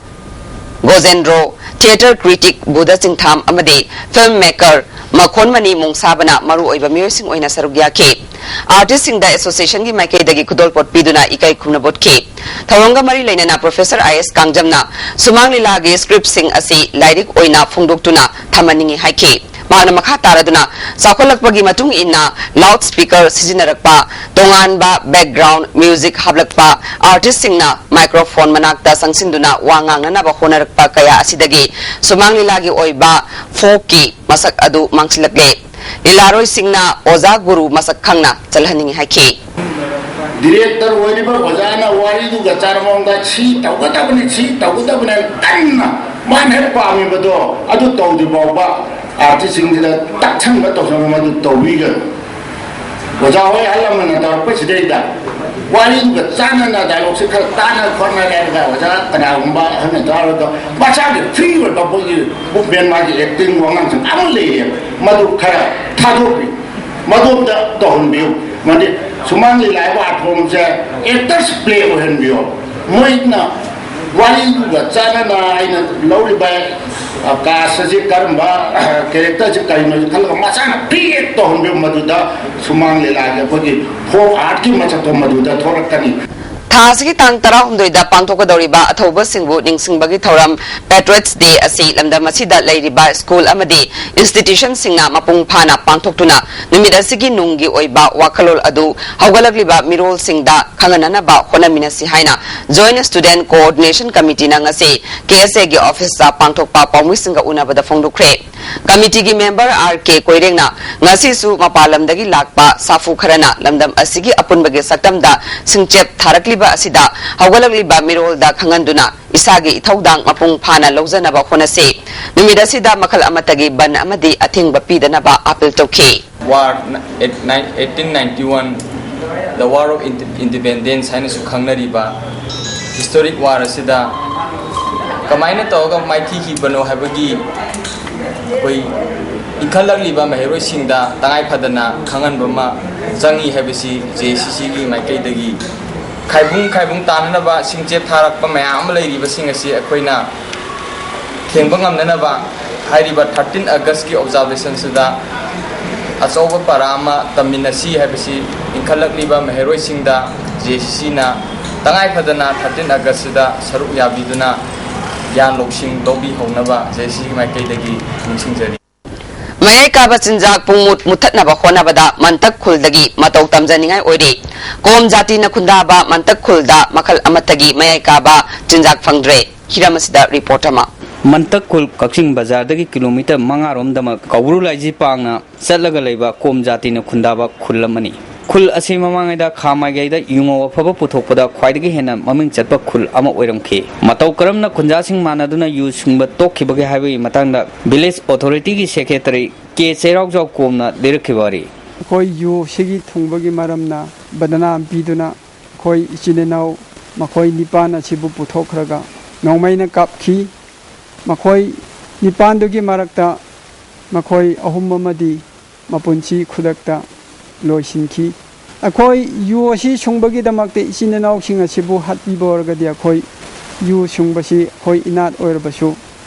Gojendro, theatre critic Budha Chingtham ꯑꯃꯗꯤ ꯐꯤꯜꯝ ꯃꯦꯀꯔ ꯃꯈꯣꯟꯃꯅꯤ ꯃꯣꯡꯁꯥꯕꯅ ꯃꯔꯨꯑꯣꯏꯕ ꯃꯤꯑꯣꯏꯁꯤꯡ ꯑꯣꯏꯅ ꯁꯔꯨꯛ ꯌꯥꯈꯤ꯫ ꯑꯥꯔꯇꯤꯁꯁꯤꯡꯗ ꯑꯦꯁꯣꯁꯤꯌꯦꯁꯟꯒꯤ ꯃꯥꯏꯀꯩꯗꯒꯤ ꯈꯨꯗꯣꯜꯄꯣꯠ ꯄꯤꯗꯨꯅ ꯏꯀꯥꯏ ꯈꯨꯝꯅꯕ ꯎꯠꯈꯤ꯫ ꯊꯧꯔꯝꯒ ꯃꯔꯤ ꯂꯩꯅꯅ ꯄ꯭ꯔꯣꯐꯦꯁꯔ ꯑꯥꯏ ꯑꯦꯁ ꯀꯥꯡꯖꯝꯅ ꯁꯨꯃꯥꯡ ꯂꯤꯂꯥꯒꯤ ꯁ꯭ꯀ꯭ꯔꯤꯞꯁꯤꯡ ꯑꯁꯤ ꯂꯥꯏꯔꯤꯛ ꯑꯣꯏꯅ ꯐꯣꯡꯗꯣꯛꯇꯨꯅ ꯊꯝꯍꯟꯅꯤꯡꯏ ꯍꯥꯏꯈꯤ꯫ ꯃꯍꯥꯛꯅ ꯃꯈꯥ ꯇꯥꯔꯗꯨꯅ, ꯆꯥꯎꯈꯠꯂꯛꯄꯒꯤ ꯃꯇꯨꯡ ꯏꯟꯅ ꯂꯥꯎꯗ ꯁ꯭ꯄꯤꯀꯔ ꯁꯤꯖꯤꯟꯅꯔꯛꯄ, ꯇꯣꯉꯥꯟꯕ ꯕꯦꯛꯒ꯭ꯔꯥꯎꯟꯗ ꯃ꯭ꯌꯨꯖꯤꯛ ꯍꯥꯞꯂꯛꯄ, ꯑꯥꯔꯇꯤꯁꯁꯤꯡꯅ ꯃꯥꯏꯀ꯭ꯔꯣꯐꯣꯟ ꯃꯅꯥꯛꯇ ꯆꯪꯁꯤꯟꯗꯨꯅ ꯋꯥ ꯉꯥꯡꯅꯅꯕ ꯍꯣꯠꯅꯔꯛꯄ ꯀꯌꯥ ꯑꯁꯤꯗꯒꯤ ꯁꯨꯃꯥꯡ ꯂꯤꯂꯥꯒꯤ ꯑꯣꯏꯕ ꯐꯣꯛꯀꯤ ꯃꯁꯛ ꯑꯗꯨ ꯃꯥꯡꯁꯤꯜꯂꯛꯂꯦ꯫ ꯂꯤꯂꯥꯔꯣꯏꯁꯤꯡꯅ ꯑꯣꯖꯥ ꯒꯨꯔꯨ ꯃꯁꯛ ꯈꯪꯅ ꯆꯠꯍꯟꯅꯤꯡꯏ ꯍꯥꯏꯈꯤ꯫ ꯗꯤꯔꯦꯛꯇꯔ ꯑꯣꯏꯔꯤꯕ ꯑꯣꯖꯥꯅ ꯋꯥꯔꯤꯗꯨꯒ ꯆꯥꯟꯅꯕ ꯃꯑꯣꯡꯗ ꯁꯤ ꯇꯧꯒꯗꯕꯅꯤ, ꯁꯤ ꯇꯧꯒꯗꯕꯅꯤ ꯍꯥꯏꯅ ꯀꯟꯅ ꯃꯥꯅ ꯍꯦꯛ ꯄꯥꯝꯃꯤꯕꯗꯣ ꯑꯗꯨ ꯇꯧꯗ꯭ꯔꯤ ꯐꯥꯎꯕ ꯑꯥꯔꯇꯤꯁꯁꯤꯡꯁꯤꯗ ꯇꯛꯁꯟꯕ ꯇꯧꯁꯟꯕ ꯃꯗꯨ ꯇꯧꯕꯤꯒꯅꯨ꯫ ꯑꯣꯖꯥ ꯍꯣꯏ ꯑꯍꯜ ꯂꯃꯟꯅ ꯇꯧꯔꯛꯄꯁꯤꯗꯩꯗ ꯋꯥꯔꯤꯗꯨꯒ ꯆꯥꯟꯅꯅ ꯗꯥꯏꯂꯣꯛꯁꯦ ꯈꯔ ꯇꯥꯟꯅ ꯈꯣꯠꯅ ꯂꯩꯔꯒ ꯑꯣꯖꯥ ꯀꯅꯥꯒꯨꯝꯕ ꯑꯍꯜꯅ ꯇꯧꯔꯒ ꯃꯁꯥꯒꯤ ꯐ꯭ꯔꯤ ꯑꯣꯏꯕ ꯑꯩꯈꯣꯏꯒꯤ ꯃꯨꯞꯃꯦꯟ ꯃꯥꯒꯤ ꯑꯦꯛꯇꯤꯡ ꯋꯥꯉꯥꯡꯁꯤꯡ ꯑꯃ ꯂꯩꯌꯦꯕ, ꯃꯗꯨ ꯈꯔ ꯊꯥꯗꯣꯛꯄꯤꯌꯨ, ꯃꯗꯣꯝꯗ ꯇꯧꯍꯟꯕꯤꯌꯨ꯫ ꯃꯗꯤ ꯁꯨꯃꯥꯡ ꯂꯤꯂꯥ ꯍꯥꯏꯕ ꯑꯥꯔꯠ ꯐꯣꯝꯁꯦ ꯑꯦꯛꯇꯔꯁ ꯄ꯭ꯂꯦ ꯑꯣꯏꯍꯟꯕꯤꯌꯣ꯫ ꯃꯣꯏꯅ ꯋꯥꯔꯤꯗꯨꯒ ꯆꯥꯟꯅꯅ ꯑꯩꯅ ꯂꯧꯔꯤꯕ ꯀꯥꯁ ꯑꯁꯤ ꯀꯔꯝꯕ ꯀꯦꯔꯦꯛꯇꯔꯁꯤ ꯀꯔꯤꯅꯣ ꯈꯜꯂꯒ ꯃꯁꯥꯅ ꯐ꯭ꯔꯤ ꯑꯦꯛ ꯇꯧꯍꯟꯕꯤꯌꯨ꯫ ꯃꯗꯨꯗ ꯁꯨꯃꯥꯡ ꯂꯤꯂꯥꯒꯤ ꯑꯩꯈꯣꯏꯒꯤ ꯐꯣꯛ ꯑꯥꯔꯠꯀꯤ ꯃꯁꯛꯇꯣ ꯃꯗꯨꯗ ꯊꯣꯛꯂꯛꯀꯅꯤ꯫ ꯊꯥ ꯑꯁꯤꯒꯤ ꯇꯥꯡ ꯇꯔꯥꯍꯨꯝꯗꯣꯏꯗ ꯄꯥꯡꯊꯣꯛꯀꯗꯧꯔꯤꯕ ꯑꯊꯧꯕꯁꯤꯡꯕꯨ ꯅꯤꯡꯁꯤꯡꯕꯒꯤ ꯊꯧꯔꯝ Patriots Day ꯑꯁꯤ ꯂꯝꯗꯝ ꯑꯁꯤꯗ ꯂꯩꯔꯤꯕ ꯁ꯭ꯀꯨꯜ ꯑꯃꯗꯤ institutionꯁꯤꯡꯅ ꯃꯄꯨꯡ ꯐꯥꯅ ꯄꯥꯡꯊꯣꯛꯇꯨꯅ ꯅꯨꯃꯤꯠ ꯑꯁꯤꯒꯤ ꯅꯨꯡꯒꯤ ꯑꯣꯏꯕ ꯋꯥꯈꯜꯂꯣꯟ ꯑꯗꯨ ꯍꯧꯒꯠꯂꯛꯂꯤꯕ ꯃꯤꯔꯣꯜꯁꯤꯡꯗ ꯈꯪꯍꯟꯅꯅꯕ ꯍꯣꯠꯅꯃꯤꯟꯅꯁꯤ ꯍꯥꯏꯅ Joint Student Coordination Committeeꯅ ꯉꯁꯤ KSAꯒꯤ officeꯇ ꯄꯥꯡꯊꯣꯛꯄ ꯄꯥꯎꯃꯤꯁꯤꯡꯒ ꯎꯅꯕꯗ ꯐꯣꯡꯗꯣꯛꯈ꯭ꯔꯦ꯫ Committeeꯒꯤ member R K ꯀꯣꯏꯔꯦꯡꯅ ꯉꯁꯤꯁꯨ ꯃꯄꯥꯟ ꯂꯝꯗꯒꯤ ꯂꯥꯛꯄ ꯁꯥꯐꯨ ꯈꯔꯅ ꯂꯝꯗꯝ ꯑꯁꯤꯒꯤ ꯑꯄꯨꯟꯕꯒꯤ ꯁꯛꯇꯝꯗ ꯁꯤꯡꯆꯦꯞ ꯊꯥꯔꯛꯂꯤꯕ ꯑꯁꯤꯗ ꯍꯧꯒꯠꯂꯛꯂꯤꯕ ꯃꯤꯔꯣꯜꯗ ꯈꯪꯍꯟꯗꯨꯅ ꯏꯁꯥꯒꯤ ꯏꯊꯧꯗꯥꯡ ꯃꯄꯨꯡ ꯐꯥꯅ ꯂꯧꯖꯅꯕ ꯍꯣꯠꯅꯁꯤ꯫ ꯅꯨꯃꯤꯠ ꯑꯁꯤꯗ ꯃꯈꯜ ꯑꯃꯠꯇꯒꯤ ꯕꯟ ꯑꯃꯗꯤ ꯑꯊꯤꯡꯕ ꯄꯤꯗꯅꯕ appeal ꯇꯧꯈꯤ꯫ War, eighteen ninety-one, the War of Independence ꯍꯥꯏꯅꯁꯨ ꯈꯪꯅꯔꯤꯕ historic war ꯑꯁꯤꯗ ꯀꯃꯥꯏꯅ ꯇꯧꯔꯒ ꯃꯥꯏꯊꯤꯈꯤꯕꯅꯣ ꯍꯥꯏꯕꯒꯤ ꯑꯩꯈꯣꯏ ꯏꯟꯈꯠꯂꯛꯂꯤꯕ ꯃꯍꯩꯔꯣꯏꯁꯤꯡꯗ ꯇꯉꯥꯏ ꯐꯗꯅ ꯈꯪꯍꯟꯕ ꯑꯃ ꯆꯪꯉꯤ ꯍꯥꯏꯕꯁꯤ JCCꯒꯤ ꯃꯥꯏꯀꯩꯗꯒꯤ ꯈꯥꯏꯕꯨꯡ ꯈꯥꯏꯕꯨꯡ ꯇꯥꯅꯅꯕ ꯁꯤꯡꯆꯦꯞ ꯊꯥꯔꯛꯄ ꯃꯌꯥꯝ ꯑꯃ ꯂꯩꯔꯤꯕꯁꯤꯡ ꯑꯁꯤ ꯑꯩꯈꯣꯏꯅ ꯊꯦꯡꯕ ꯉꯝꯅꯅꯕ ꯍꯥꯏꯔꯤꯕ thirteen Augustꯀꯤ observationꯁꯤꯗ ꯑꯆꯧꯕ ꯄꯔꯥ ꯑꯃ ꯇꯝꯃꯤꯟꯅꯁꯤ ꯍꯥꯏꯕꯁꯤ ꯏꯟꯈꯠꯂꯛꯂꯤꯕ ꯃꯍꯩꯔꯣꯏꯁꯤꯡꯗ JCCꯅ ꯇꯉꯥꯏ ꯐꯗꯅ thirteen Augustꯁꯤꯗ ꯁꯔꯨꯛ ꯌꯥꯕꯤꯗꯨꯅ ꯒ꯭ꯌꯥꯟ ꯂꯧꯁꯤꯡ ꯂꯧꯕꯤꯍꯧꯅꯕ JCCꯒꯤ ꯃꯥꯏꯀꯩꯗꯒꯤ ꯅꯤꯡꯁꯤꯡꯖꯔꯤ꯫ ꯃꯌꯥꯏ ꯀꯥꯕ ꯆꯤꯟꯖꯥꯛ ꯄꯨꯡꯃꯨꯠ ꯃꯨꯠꯊꯠꯅꯕ ꯍꯣꯠꯅꯕꯗ ꯃꯟꯇꯛ ꯈꯨꯜꯗꯒꯤ ꯃꯇꯧ ꯇꯝꯖꯅꯤꯡꯉꯥꯏ ꯑꯣꯏꯔꯤ꯫ ꯀꯣꯝ ꯖꯥꯇꯤꯅ ꯈꯨꯟꯗꯥꯕ ꯃꯟꯇꯛ ꯈꯨꯜꯗ ꯃꯈꯜ ꯑꯃꯠꯇꯒꯤ ꯃꯌꯥꯏ ꯀꯥꯕ ꯆꯤꯟꯖꯥꯛ ꯐꯪꯗ꯭ꯔꯦ꯫ ꯍꯤꯔꯝ ꯑꯁꯤꯗ report ꯑꯃ꯫ ꯃꯟꯇꯛ ꯈꯨꯜ ꯀꯛꯆꯤꯡ ꯕꯖꯥꯔꯗꯒꯤ ꯀꯤꯂꯣꯃꯤꯇꯔ ꯃꯉꯥ ꯔꯣꯝꯗꯃꯛ ꯀꯧꯕ꯭ꯔꯨ ꯂꯥꯏꯖꯤ ꯄꯥꯡꯅ ꯆꯠꯂꯒ ꯂꯩꯕ ꯀꯣꯝ ꯖꯥꯇꯤꯅ ꯈꯨꯟꯗꯥꯕ ꯈꯨꯜ ꯑꯃꯅꯤ꯫ ꯈꯨꯜ ꯑꯁꯤ ꯃꯃꯥꯡꯉꯩꯗ ꯈꯥ ꯃꯥꯏꯀꯩꯗ ꯌꯨꯉꯧ ꯑꯐꯕ ꯄꯨꯊꯣꯛꯄꯗ ꯈ꯭ꯋꯥꯏꯗꯒꯤ ꯍꯦꯟꯅ ꯃꯃꯤꯡ ꯆꯠꯄ ꯈꯨꯜ ꯑꯃ ꯑꯣꯏꯔꯝꯈꯤ꯫ ꯃꯇꯧ ꯀꯔꯝꯅ ꯈꯨꯟꯖꯥꯁꯤꯡ ꯃꯥꯟꯅꯗꯨꯅ ꯌꯨ ꯁꯨꯡꯕ ꯇꯣꯛꯈꯤꯕꯒꯦ ꯍꯥꯏꯕꯒꯤ ꯃꯇꯥꯡꯗ village authorityꯒꯤ secretary ꯀꯦ ꯆꯩꯔꯥꯎꯖꯥꯎ ꯀꯣꯝꯅ ꯂꯤꯔꯛꯈꯤꯕ ꯋꯥꯔꯤ꯫ ꯑꯩꯈꯣꯏ ꯌꯨ ꯁꯤꯒꯤ ꯊꯨꯡꯕꯒꯤ ꯃꯔꯝꯅ ꯕꯗꯅꯥꯝ ꯄꯤꯗꯨꯅ ꯑꯩꯈꯣꯏ ꯏꯆꯤꯟ ꯏꯅꯥꯎ ꯃꯈꯣꯏ ꯅꯤꯄꯥꯟ ꯑꯁꯤꯕꯨ ꯄꯨꯊꯣꯛꯈ꯭ꯔꯒ ꯅꯣꯡꯃꯩꯅ ꯀꯥꯞꯈꯤ꯫ ꯃꯈꯣꯏ ꯅꯤꯄꯥꯟꯗꯨꯒꯤ ꯃꯔꯛꯇ ꯃꯈꯣꯏ ꯑꯍꯨꯝ ꯑꯃꯗꯤ ꯃꯄꯨꯟꯁꯤ ꯈꯨꯗꯛꯇ ꯂꯣꯏꯁꯤꯟꯈꯤ꯫ ꯑꯩꯈꯣꯏ ꯌꯨ ꯑꯁꯤ ꯁꯨꯡꯕꯒꯤꯗꯃꯛꯇ ꯏꯆꯤꯟ ꯏꯅꯥꯎꯁꯤꯡ ꯑꯁꯤꯕꯨ ꯍꯥꯠꯄꯤꯕ ꯑꯣꯏꯔꯒꯗꯤ ꯑꯩꯈꯣꯏ ꯌꯨ ꯁꯨꯡꯕꯁꯤ ꯑꯩꯈꯣꯏ ꯏꯅꯥꯠ ꯑꯣꯏꯔꯕꯁꯨ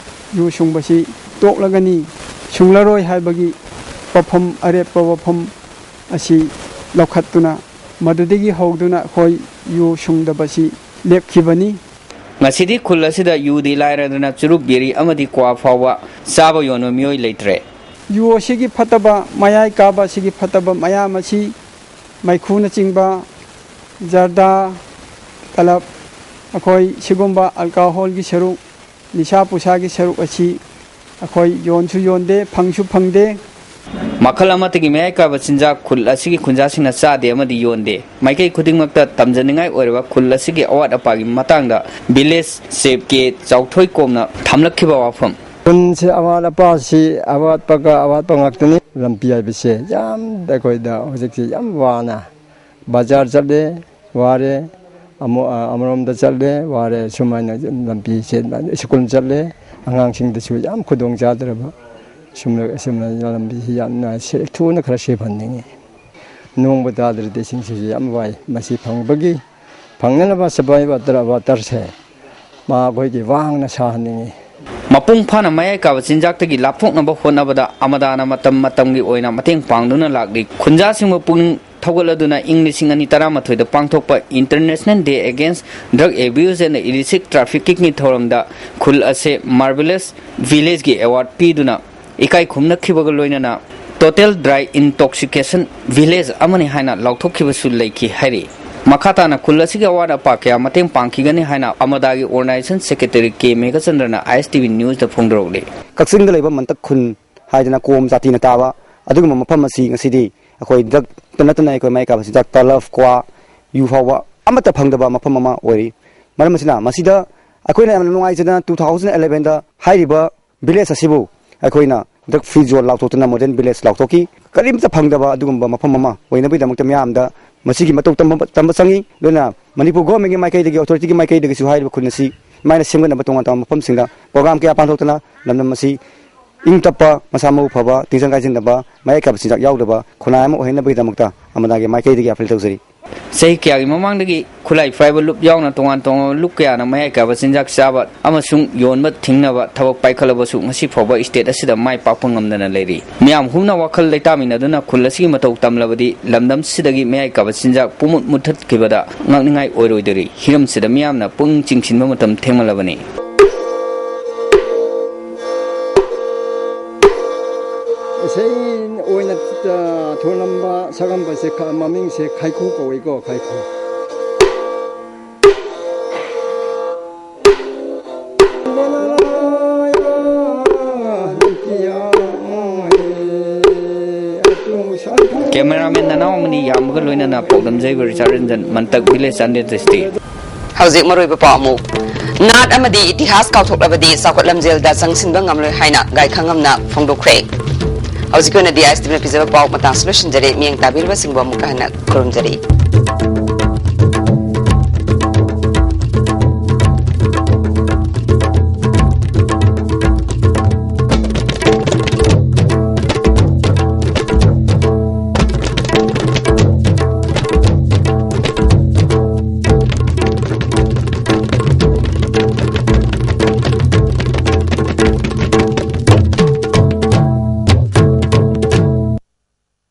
ꯌꯨ ꯁꯨꯡꯕꯁꯤ ꯇꯣꯛꯂꯒꯅꯤ, ꯁꯨꯡꯂꯔꯣꯏ ꯍꯥꯏꯕꯒꯤ ꯋꯥꯐꯝ, ꯑꯔꯦꯞꯄ ꯋꯥꯐꯝ ꯑꯁꯤ ꯂꯧꯈꯠꯇꯨꯅ ꯃꯗꯨꯗꯒꯤ ꯍꯧꯗꯨꯅ ꯑꯩꯈꯣꯏ ꯌꯨ ꯁꯨꯡꯗꯕꯁꯤ ꯂꯦꯞꯈꯤꯕꯅꯤ꯫ ꯉꯁꯤꯗꯤ ꯈꯨꯜ ꯑꯁꯤꯗ ꯌꯨꯗꯤ ꯂꯥꯏꯔꯗꯅ ꯆꯨꯔꯨꯞ, ꯕꯤꯔꯤ ꯑꯃꯗꯤ ꯀ꯭ꯋꯥ ꯐꯥꯎꯕ ꯆꯥꯕ ꯌꯣꯟꯕ ꯃꯤꯑꯣꯏ ꯂꯩꯇ꯭ꯔꯦ꯫ ꯌꯨ ꯑꯁꯤꯒꯤ ꯐꯠꯇꯕ, ꯃꯌꯥꯏ ꯀꯥꯕ ꯑꯁꯤꯒꯤ ꯐꯠꯇꯕ ꯃꯌꯥꯝ ꯑꯁꯤ ꯃꯩꯈꯨꯅꯆꯤꯡꯕ, ꯖꯔꯗꯥ, ꯇꯂꯞ, ꯑꯩꯈꯣꯏ ꯁꯤꯒꯨꯝꯕ ꯑꯜꯀꯣꯍꯣꯜꯒꯤ ꯁꯔꯨꯛ, ꯅꯤꯁꯥ ꯄꯨꯁꯥꯒꯤ ꯁꯔꯨꯛ ꯑꯁꯤ ꯑꯩꯈꯣꯏ ꯌꯣꯟꯁꯨ ꯌꯣꯟꯗꯦ, ꯐꯪꯁꯨ ꯐꯪꯗꯦ꯫ ꯃꯈꯜ ꯑꯃꯠꯇꯒꯤ ꯃꯌꯥꯏ ꯀꯥꯕ ꯆꯤꯟꯖꯥꯛ ꯈꯨꯜ ꯑꯁꯤꯒꯤ ꯈꯨꯟꯖꯥꯁꯤꯡꯅ ꯆꯥꯗꯦ ꯑꯃꯗꯤ ꯌꯣꯟꯗꯦ꯫ ꯃꯥꯏꯀꯩ ꯈꯨꯗꯤꯡꯃꯛꯇ ꯇꯝꯖꯅꯤꯡꯉꯥꯏ ꯑꯣꯏꯔꯕ ꯈꯨꯜ ꯑꯁꯤꯒꯤ ꯑꯋꯥꯠ ꯑꯄꯥꯒꯤ ꯃꯇꯥꯡꯗ ꯚꯤꯂꯦꯖ ꯆꯤꯐ ꯀꯦ ꯆꯥꯎꯊꯣꯏꯀꯣꯝꯅ ꯊꯝꯂꯛꯈꯤꯕ ꯋꯥꯐꯝ꯫ ꯈꯨꯟꯁꯦ ꯑꯋꯥꯠ ꯑꯄꯥꯁꯤ, ꯑꯋꯥꯠꯄꯒ ꯑꯋꯥꯠꯄ ꯉꯥꯛꯇꯅꯤ꯫ ꯂꯝꯕꯤ ꯍꯥꯏꯕꯁꯦ ꯌꯥꯝ ꯑꯩꯈꯣꯏꯗ ꯍꯧꯖꯤꯛꯁꯤ ꯌꯥꯝ ꯋꯥꯅ ꯕꯖꯥꯔ ꯆꯠꯂꯦ, ꯋꯥꯔꯦ꯫ ꯑꯃ-, ꯑ-, ꯑꯃꯔꯣꯝꯗ ꯆꯠꯂꯦ, ꯋꯥꯔꯦ꯫ ꯁꯨꯃꯥꯏꯅ ꯂꯝꯕꯤꯁꯦ, ꯁ꯭ꯀꯨꯜ ꯆꯠꯂꯦ, ꯑꯉꯥꯡꯁꯤꯡꯗꯁꯨ ꯌꯥꯝ ꯈꯨꯗꯣꯡ ꯆꯥꯗ꯭ꯔꯕ꯫ ꯁꯨꯝꯅ, ꯑꯁꯨꯝꯅ ꯂꯝꯕꯤꯁꯤ ꯌꯥꯝꯅ ꯁꯦ-, ꯊꯨꯅ ꯈꯔ ꯁꯦꯝꯍꯟꯅꯤꯡꯉꯤ꯫ ꯅꯣꯡꯕꯨ ꯇꯥꯗ꯭ꯔꯗꯤ ꯏꯁꯤꯡꯁꯤꯁꯨ ꯌꯥꯝ ꯋꯥꯏ꯫ ꯃꯁꯤ ꯐꯪꯕꯒꯤ, ꯐꯪꯅꯅꯕ ꯁꯄ꯭ꯂꯥꯏ ꯋꯥꯇꯔ, ꯋꯥꯇꯔꯁꯦ ꯃꯈꯣꯏꯒꯤ ꯋꯥꯡꯅ ꯁꯥꯍꯟꯅꯤꯡꯉꯤ꯫ ꯃꯄꯨꯡ ꯐꯥꯅ ꯃꯌꯥꯏ ꯀꯥꯕ ꯆꯤꯟꯖꯥꯛꯇꯒꯤ ꯂꯥꯞꯊꯣꯛꯅꯕ ꯍꯣꯠꯅꯕꯗ ꯑꯃꯗꯥꯅ ꯃꯇꯝ ꯃꯇꯝꯒꯤ ꯑꯣꯏꯅ ꯃꯇꯦꯡ ꯄꯥꯡꯗꯨꯅ ꯂꯥꯛꯂꯤ꯫ ꯈꯨꯟꯖꯥꯁꯤꯡꯕꯨ ꯄꯨꯛꯅꯤꯡ ꯊꯧꯒꯠꯂꯗꯨꯅ ꯏꯪ ꯂꯤꯁꯤꯡ ꯑꯅꯤ ꯇꯔꯥꯃꯥꯊꯣꯏꯗ ꯄꯥꯡꯊꯣꯛꯄ International Day Against Drug Abuse and Illicit Traffickingꯒꯤ ꯊꯧꯔꯝꯗ ꯈꯨꯜ ꯑꯁꯦ Marvelous Villageꯒꯤ ꯑꯦꯋꯥꯔꯗ ꯄꯤꯗꯨꯅ ꯏꯀꯥꯏ ꯈꯨꯝꯅꯈꯤꯕꯒ ꯂꯣꯏꯅꯅ Total Dry Intoxication Village ꯑꯃꯅꯤ ꯍꯥꯏꯅ ꯂꯥꯎꯊꯣꯛꯈꯤꯕꯁꯨ ꯂꯩꯈꯤ ꯍꯥꯏꯔꯤ꯫ ꯃꯈꯥ ꯇꯥꯅ ꯈꯨꯜ ꯑꯁꯤꯒꯤ ꯑꯋꯥꯠ ꯑꯄꯥ ꯀꯌꯥ ꯃꯇꯦꯡ ꯄꯥꯡꯈꯤꯒꯅꯤ ꯍꯥꯏꯅ ꯑꯃꯗꯥꯒꯤ Organization Secretary ꯀꯦ ꯃꯦꯘꯆꯟꯗ꯭ꯔꯅ ISTV Newsꯗ ꯐꯣꯡꯗꯣꯔꯛꯂꯤ꯫ ꯀꯛꯆꯤꯡꯗ ꯂꯩꯕ ꯃꯟꯇꯛ ꯈꯨꯟ ꯍꯥꯏꯗꯅ ꯀꯣꯝ ꯖꯥꯇꯤꯅ ꯇꯥꯕ ꯑꯗꯨꯒꯨꯝꯕ ꯃꯐꯝ ꯑꯁꯤ ꯉꯁꯤꯗꯤ ꯑꯩꯈꯣꯏ ꯗ꯭ꯔꯛꯇ ꯅꯠꯇꯅ ꯑꯩꯈꯣꯏ ꯃꯥꯏ ꯀꯥꯕ ꯆꯤꯟꯖꯥꯛ ꯇꯂꯐ, ꯀ꯭ꯋꯥ, ꯌꯨ ꯐꯥꯎꯕ ꯑꯃꯠꯇ ꯐꯪꯗꯕ ꯃꯐꯝ ꯑꯃ ꯑꯣꯏꯔꯤ꯫ ꯃꯔꯝ ꯑꯁꯤꯅ ꯃꯁꯤꯗ ꯑꯩꯈꯣꯏꯅ ꯌꯥꯝꯅ ꯅꯨꯡꯉꯥꯏꯖꯗꯅ two thousand elevenꯗ ꯍꯥꯏꯔꯤꯕ village ꯑꯁꯤꯕꯨ ꯑꯩꯈꯣꯏꯅ drug free zone ꯂꯥꯎꯊꯣꯛꯇꯨꯅ modern village ꯂꯥꯎꯊꯣꯛꯈꯤ꯫ ꯀꯔꯤꯝꯇ ꯐꯪꯗꯕ ꯑꯗꯨꯒꯨꯝꯕ ꯃꯐꯝ ꯑꯃ ꯑꯣꯏꯅꯕꯒꯤꯗꯃꯛꯇ ꯃꯤꯌꯥꯝꯗ ꯃꯁꯤꯒꯤ ꯃꯇꯧ ꯇꯝꯕ, ꯇꯝꯕ ꯆꯪꯏ꯫ ꯂꯣꯏꯅꯅ ꯃꯅꯤꯄꯨꯔ governmentꯀꯤ ꯃꯥꯏꯀꯩꯗꯒꯤ, authorityꯒꯤ ꯃꯥꯏꯀꯩꯗꯒꯤꯁꯨ ꯍꯥꯏꯔꯤꯕ ꯈꯨꯟ ꯑꯁꯤ ꯁꯨꯃꯥꯏꯅ ꯁꯦꯝꯒꯠꯅꯕ ꯇꯣꯉꯥꯟ ꯇꯣꯉꯥꯟꯕ ꯃꯐꯝꯁꯤꯡꯗ program ꯀꯌꯥ ꯄꯥꯡꯊꯣꯛꯇꯨꯅ ꯂꯝꯗꯝ ꯑꯁꯤ ꯏꯪ ꯇꯞꯄ, ꯃꯁꯥ ꯃꯎ ꯐꯕ, ꯇꯤꯟꯖꯪ ꯀꯥꯏꯖꯪꯗꯕ, ꯃꯌꯥꯏ ꯀꯥꯕ ꯆꯤꯟꯖꯥꯛ ꯌꯥꯎꯗꯕ ꯈꯨꯟꯅꯥꯏ ꯑꯃ ꯑꯣꯏꯍꯟꯅꯕꯒꯤꯗꯃꯛꯇ ꯑꯃꯗꯥꯒꯤ ꯃꯥꯏꯀꯩꯗꯒꯤ appeal ꯇꯧꯖꯔꯤ꯫ ꯆꯍꯤ ꯀꯌꯥꯒꯤ ꯃꯃꯥꯡꯗꯒꯤ ꯈꯨꯠꯂꯥꯏ ꯄꯥꯏꯕ ꯂꯨꯞ ꯌꯥꯎꯅ ꯇꯣꯉꯥꯟ ꯇꯣꯉꯥꯟꯕ ꯂꯨꯞ ꯀꯌꯥꯅ ꯃꯌꯥꯏ ꯀꯥꯕ ꯆꯤꯟꯖꯥꯛ ꯆꯥꯕ ꯑꯃꯁꯨꯡ ꯌꯣꯟꯕ ꯊꯤꯡꯅꯕ ꯊꯕꯛ ꯄꯥꯏꯈꯠꯂꯕꯁꯨ, ꯉꯁꯤ ꯐꯥꯎꯕ state ꯑꯁꯤꯗ ꯃꯥꯏ ꯄꯥꯛꯄ ꯉꯝꯗꯅ ꯂꯩꯔꯤ꯫ ꯃꯤꯌꯥꯝ ꯍꯨꯝꯅ ꯋꯥꯈꯜ ꯂꯩꯇꯥꯃꯤꯟꯅꯗꯨꯅ ꯈꯨꯜ ꯑꯁꯤꯒꯤ ꯃꯇꯧ ꯇꯝꯂꯕꯗꯤ, ꯂꯝꯗꯝꯁꯤꯗꯒꯤ ꯃꯌꯥꯏ ꯀꯥꯕ ꯆꯤꯟꯖꯥꯛ ꯄꯨꯝꯃꯨꯠ ꯃꯨꯠꯊꯠꯈꯤꯕꯗ ꯉꯛꯅꯤꯡꯉꯥꯏ ꯑꯣꯏꯔꯣꯏꯗꯧꯔꯤ꯫ ꯍꯤꯔꯝꯁꯤꯗ ꯃꯤꯌꯥꯝꯅ ꯄꯨꯛꯅꯤꯡ ꯆꯤꯡꯁꯤꯟꯕ ꯃꯇꯝ ꯊꯦꯡꯃꯜꯂꯕꯅꯤ꯫ ꯏꯁꯩ ꯑꯣꯏꯅ, ꯑ, ꯊꯣꯜꯂꯝꯕ, ꯁꯛꯂꯝꯕꯁꯦ ꯈ-, ꯃꯃꯤꯡꯁꯦ ꯈꯥꯏꯈꯨ ꯀꯧꯏꯀꯣ, ꯈꯥꯏꯈꯨ꯫ Cameraman ꯅꯅꯥꯎ ꯑꯃꯅꯤ ꯌꯥꯝꯕꯒ ꯂꯣꯏꯅꯅ ꯄꯥꯎꯗꯝꯖꯩꯕ ꯔꯤꯆꯥꯔꯗ ꯔꯟꯖꯟ, ꯃꯟꯇꯛ village, ꯆꯥꯟꯗꯦꯜ district꯫ ꯍꯧꯖꯤꯛ ꯃꯔꯨꯑꯣꯏꯕ ꯄꯥꯎ ꯑꯃꯨꯛ꯫ ꯅꯥꯠ ꯑꯃꯗꯤ ꯏꯇꯤꯍꯥꯁ ꯀꯥꯎꯊꯣꯛꯂꯕꯗꯤ ꯆꯥꯎꯈꯠ ꯂꯝꯖꯦꯜꯗ ꯆꯪꯁꯤꯟꯕ ꯉꯝꯂꯣꯏ ꯍꯥꯏꯅ ꯒꯥꯏꯈꯪꯉꯝꯅ ꯐꯣꯡꯗꯣꯛꯈ꯭ꯔꯦ꯫ ꯍꯧꯖꯤꯛꯀꯤ ꯑꯣꯏꯅꯗꯤ ꯑꯥꯏ ꯑꯦꯁ ꯇꯤꯚꯤꯅ ꯄꯤꯖꯕ ꯄꯥꯎ ꯃꯇꯥꯡꯁꯨ ꯂꯣꯏꯁꯤꯟꯖꯔꯦ꯫ ꯃꯤꯠꯌꯦꯡ ꯇꯥꯕꯤꯔꯤꯕꯁꯤꯡꯕꯨ ꯑꯃꯨꯛꯀ ꯍꯟꯅ ꯈꯨꯔꯨꯝꯖꯔꯤ꯫